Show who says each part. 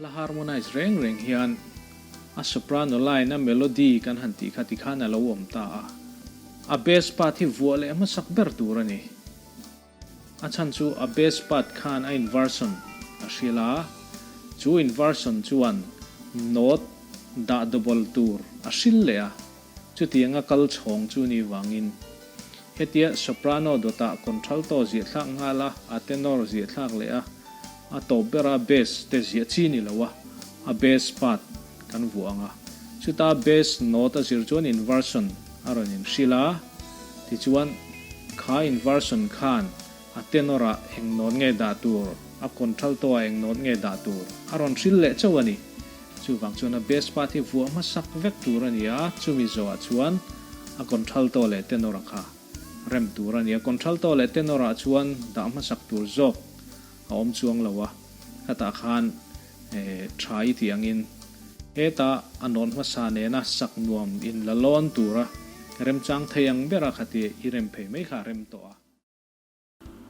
Speaker 1: Hla harmonize reng reng hian a soprano line a melody kan han tih kha tikhan a lo awm ta a, a bass part hi vuah leh hmasak ber tur a ni. A chhan chu a bass part khan a inversion a hrilh a, chu inversion chuan note dah double tur a hrilh leh a. Chutianga kal chhawng chu ni vangin hetia soprano dawtah contralto ziah thlak nghal a, a tenor ziah thlak leh a, a tawp bera bass te ziah chi ni lo a, a bass part kan vuah ang a. Chuta bass note a zir chuan inversion a rawn inhrilh a, tichuan kha inversion khan a tenor ah eng note nge dah tur, a contralto ah eng note nge dah tur a rawn hrilh leh chauh a ni. Chuvang chuan a bass part hi vuah hmasak vek tur a ni a, chumi zawhah chuan a contralto leh tenor a kha rem tur a ni a. Contralto leh tenor ah chuan dah hmasak tur zawk a awm chuang lo a, khatah khan tha i tih angin heta a nawn hmasa nena sak nuam in la lawn tura remchang thei ang bera khati i rem phei mai kha a rem tawh a.